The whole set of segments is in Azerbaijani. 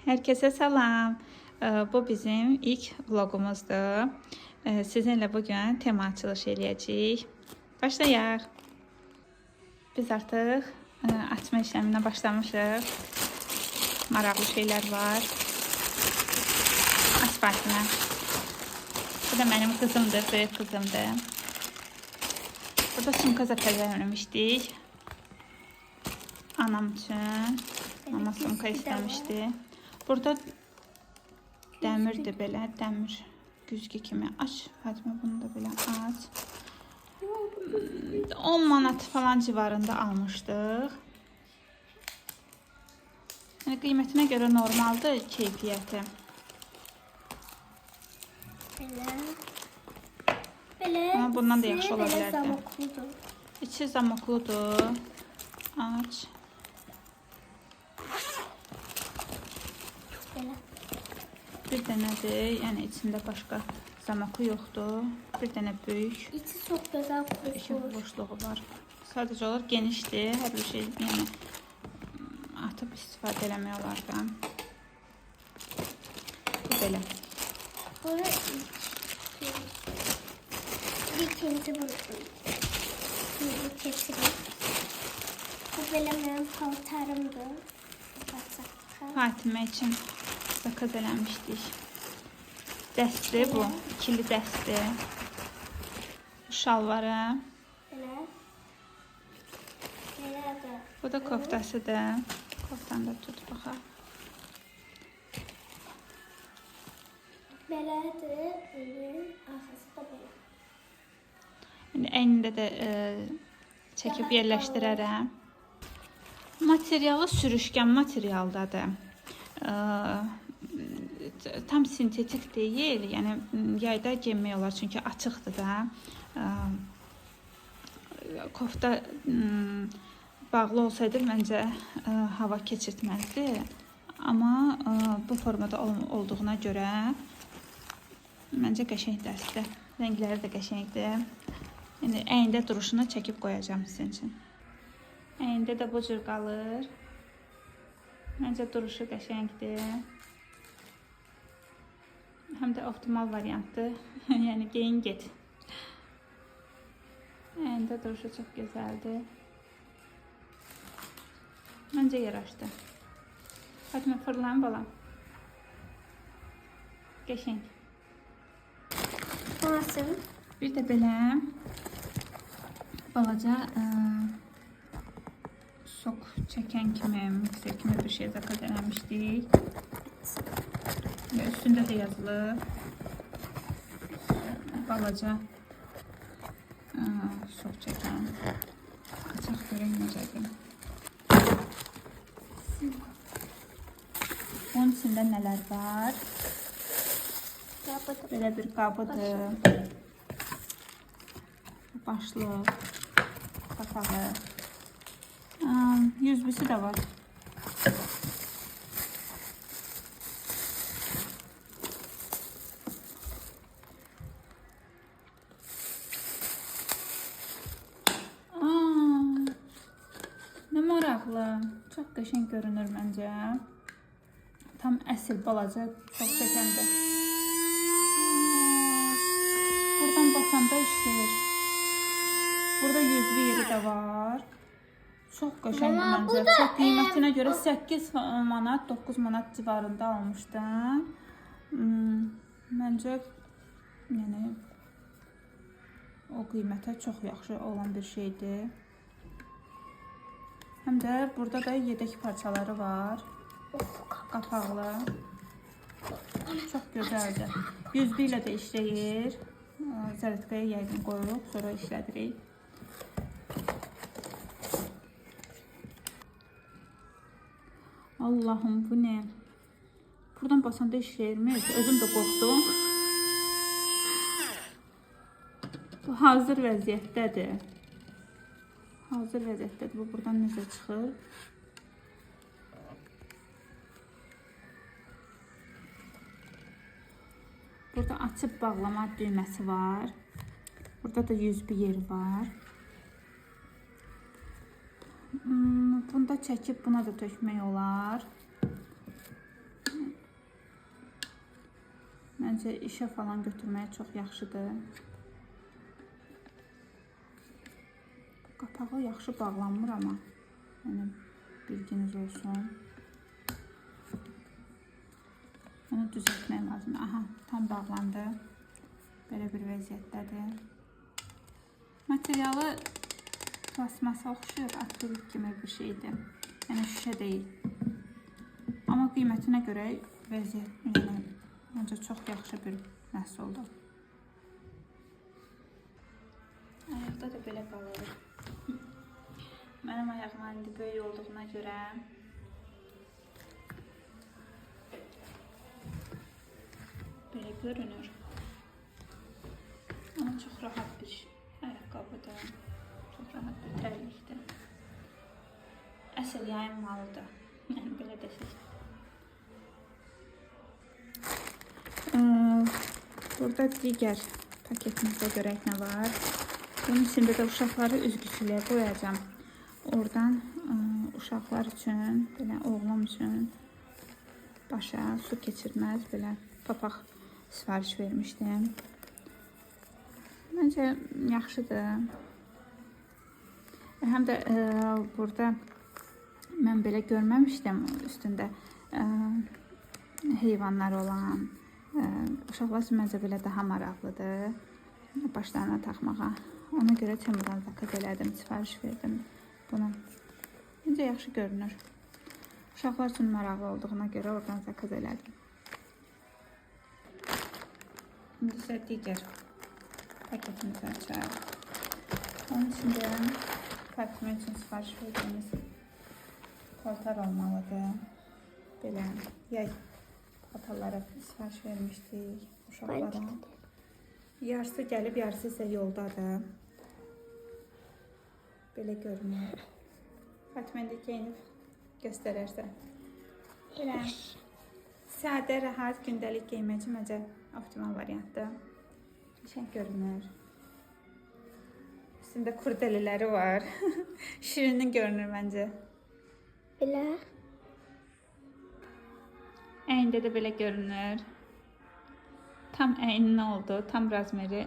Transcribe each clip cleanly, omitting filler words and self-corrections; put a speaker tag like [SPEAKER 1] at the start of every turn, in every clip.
[SPEAKER 1] Herkese salam. Bu bizim ilk vlogumuzdur. Sizinle bugün tema açılışı eləyəcəyik. Başlayaq. Biz artıq açma işləminə başlamışıq. Maraqlı şeylər var. Aç Fatimə. Bu da mənim qızımdır, böyük qızımdır. Burada sumka zakaz eləmişdik. Anam üçün. Mama sumka istəmişdi. Burada dəmirdir belə, dəmir güzgü kimi. Aç Fatimə, bunu da belə aç. 10 manat falan civarında almışdıq. Yəni qiymətinə görə normaldır keyfiyyəti.
[SPEAKER 2] Belə. Belə.
[SPEAKER 1] Amma bundan da yaxşı ola
[SPEAKER 2] belə
[SPEAKER 1] bilərdi.
[SPEAKER 2] Zamokludur.
[SPEAKER 1] İçi zamokludur. Aç.
[SPEAKER 2] Belə.
[SPEAKER 1] Bir dənədir. Yəni içində başqa zamoku yoxdur. Bir dənə böyük
[SPEAKER 2] İçi çox gözəl
[SPEAKER 1] iki
[SPEAKER 2] qoxur.
[SPEAKER 1] boşluğu var. Sadəcə olaraq genişdir. Hər bir şey yəni atıb istifadə eləmək olar da. Bu belə.
[SPEAKER 2] Bunu ikinci bunu. Bunu kesirik. Bu belə mənim paltarımdır.
[SPEAKER 1] Fatimə üçün zakaz eləmişdik. Dəsti bu. İkili dəsti. Bu şalvarı.
[SPEAKER 2] Belə. Belə də.
[SPEAKER 1] Bu da koftasıdır. Koftanı da tut baxaq.
[SPEAKER 2] Belədir. Önü, arxası da belə.
[SPEAKER 1] İndi əynində də çəkib yerləşdirərəm. Materialı sürüşkən materialdadır. Tam sintetik deyil, yəni yayda geyinmək olar çünki açıqdır da. Kofta bağlı olsaydı məncə hava keçirtməzdi. Amma bu formada olduğuna görə məncə qəşəng dəstdir. Rəngləri də qəşəngdir. İndi əynində duruşunu çəkib qoyacağam sizin üçün. Əynində də bu cür qalır. Məncə duruşu qəşəngdir. Həm də optimal variantdır. Yəni geyin get. Əynində duruşu çox gözəldir. Məncə yaraşdı. Fatimə fırlan balam. Qəşəng.
[SPEAKER 2] Nasıl?
[SPEAKER 1] Bir də belə balaca sok çəkən kimi, mikser kimi bir şey zakaz eləmişdik. Və üstündə də yazılıb. Balaca sok çəkən. Açaq görək necədir. Bunun içində nələr var? Belə bir qabıdır. Başlıq, qapağı. Yüzbüsü də var. Aa, nə maraqlı. Çox qəşəng görünür məncə. Tam əsl balaca çox çəkəndir. Buradan basanda işləyir. Burada yüzlü yeri də var. Çox qəşəngdir məncə. Çox qiymətinə görə 8 manat, 9 manat civarında almışdım. Məncə yəni o qiymətə çox yaxşı olan bir şeydir. Həm də burada da yedək parçaları var. Qapaqlı. Çox gözəldir. Yüzlü ilə də işləyir. Zaryadkaya yəqin qoyuruq, sonra işlədirik. Allahım bu nə? Buradan basanda işləyirmi? Özüm də qorxdum. Bu hazır vəziyyətdədir. Hazır vəziyyətdədir. Bu buradan necə çıxır? Burada açıb bağlama düyməsi var. Burada da USB yeri var. Bunda çəkib buna da tökmək olar. Məncə işə falan götürməyə çox yaxşıdır. Qapağı yaxşı bağlanmır amma. Yəni bilginiz olsun. Onu düzəltmək lazımdır. Aha, tam bağlandı. Belə bir vəziyyətdədir. Materialı plasmasa oxşuyur, akrilik kimi bir şeydir. Yəni şüşə deyil. Amma qiymətinə görə vəziyyət, yəni məncə çox yaxşı bir məhsuldur. Ayaqda da belə qalır. Mənim ayağım indi böyük olduğuna görə belə görünür. Amma çox rahat bir ayaqqabıdır. Çox rahat bir tərlikdir. Əsl yayın malıdır. Yəni belə desək. Burada digər paketimizdə görək nə var. Bunun içində də uşaqları üzgüçülüyə qoyacağam. Oradan uşaqlar üçün, belə oğlum üçün başa su keçirməz belə papaq sifariş vermişdim. Məncə yaxşıdır. Həm də burada mən belə görməmişdim üstündə heyvanlar olan. Uşaqlar üçün məncə belə daha maraqlıdır başlarına taxmağa. Ona görə Temudan zakaz elədim, sifariş verdim bunu. Məncə yaxşı görünür. Uşaqlar üçün maraqlı olduğuna görə oradan zakaz elədim. İndi isə digər paketimizi açaq. Onun içində Fatimə üçün sifariş verdiyimiz paltar olmalıdır. Belə yay paltarlara sifariş vermişdik uşaqlara. Yarısı gəlib, yarısı isə yoldadır. Belə görünür. Fatimə indi geyinib göstərərsən. Belə sadə, rahat, gündəlik geymək üçün məncə optimal variantdır. Qəşəng görünür. Üstündə kurdeleləri var. Şirinin görünür məncə.
[SPEAKER 2] Belə.
[SPEAKER 1] Əynində də belə görünür. Tam əyninə oldu. Tam razmeri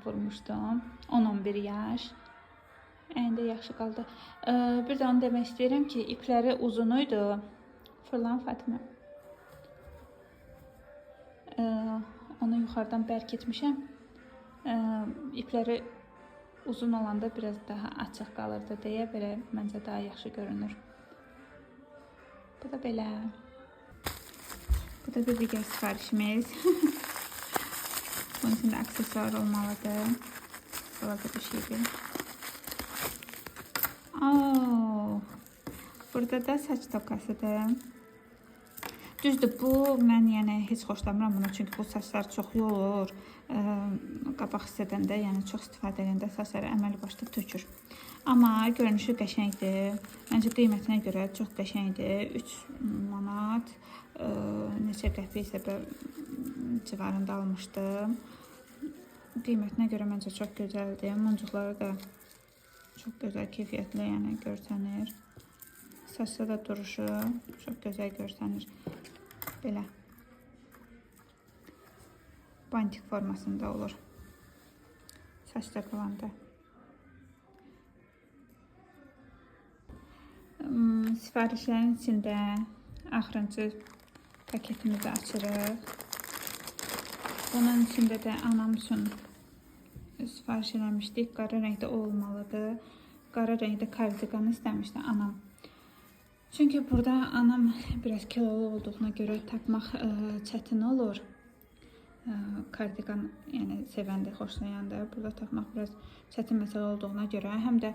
[SPEAKER 1] vurmuşdum. 10-11 yaş. Əynində yaxşı qaldı. Bir də onu demək istəyirəm ki, ipləri uzun idi. Fırlan Fatimə. Onu yuxarıdan bərk etmişəm. İpləri uzun olanda biraz daha açıq qalırdı deyə belə məncə daha yaxşı görünür. Bu da belə. Bu da bir digər sifarişimiz. Bunun içində aksesuar olmalıdır. Balaca bir şeydir. Oh, burada da saç tokasıdır. Düzdür, bu mən yəni heç xoşlamıram bunu, çünki bu saçlar çox yolur. Qabaq hissədən də, yəni çox istifadə edəndə saçları əməli başda tökür. Amma görünüşü qəşəngdir. Məncə qiymətinə görə çox qəşəngdir. 3 manat neçə qəpik isə civarında almışdım. Qiymətinə görə məncə çox gözəldir. Muncuqları da çox gözəl, keyfiyyətli, yəni görsənir. Saçda da duruşu çox gözəl görsənir. Belə. Bantik formasında olur. Saç takılanda. Sifarişlərin içində axırıncı paketimizi açırıq. Bunun içində də anam üçün sifariş eləmişdik. Qara rəngdə olmalıdır. Qara rəngdə kardiqanı istəmişdi anam. Çünki burada anam biraz kilolu olduğuna görə tapmaq çətin olur. Kardiqan yəni sevəndə, xoşlayanda burada tapmaq biraz çətin məsələ olduğuna görə həm də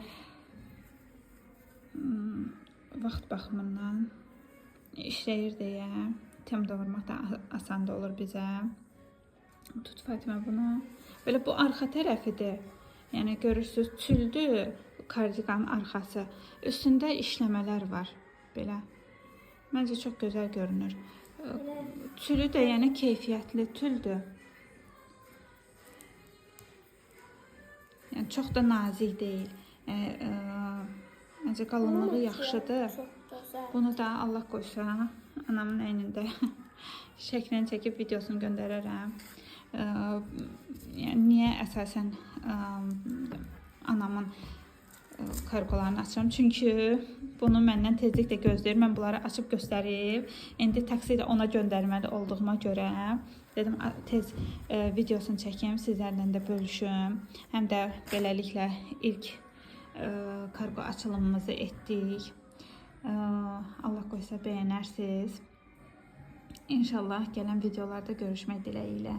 [SPEAKER 1] vaxt baxımından işləyir deyə Temuda vurmaq da asan da olur bizə. Tut Fatimə bunu. Belə bu arxa tərəfidir. Yəni görürsüz, tüldür kardiqanın arxası. Üstündə işləmələr var. Belə. Məncə çox gözəl görünür. Tülü də yəni keyfiyyətli tüldür. Yəni çox da nazik deyil. Yəni, məncə qalınlığı yaxşıdır. Bunu da Allah qoysa Anamın əynində şəklini çəkib videosunu göndərərəm. Yəni niyə əsasən anamın kargolarını açıram? Çünki bunu məndən tezliklə gözləyir. Mən bunları açıb göstərib, indi taksi ilə ona göndərməli olduğuma görə dedim tez videosunu çəkim, sizlərlə də bölüşüm. Həm də beləliklə ilk kargo açılımımızı etdik. Allah qoysa bəyənərsiniz. İnşallah gələn videolarda görüşmək diləyi ilə.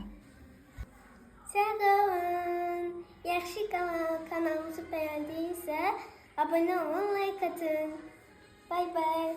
[SPEAKER 2] Sağ olun. Yaxşı qalın. Kanalımızı bəyəndiyinizsə abunə olun, like atın. Bay bay.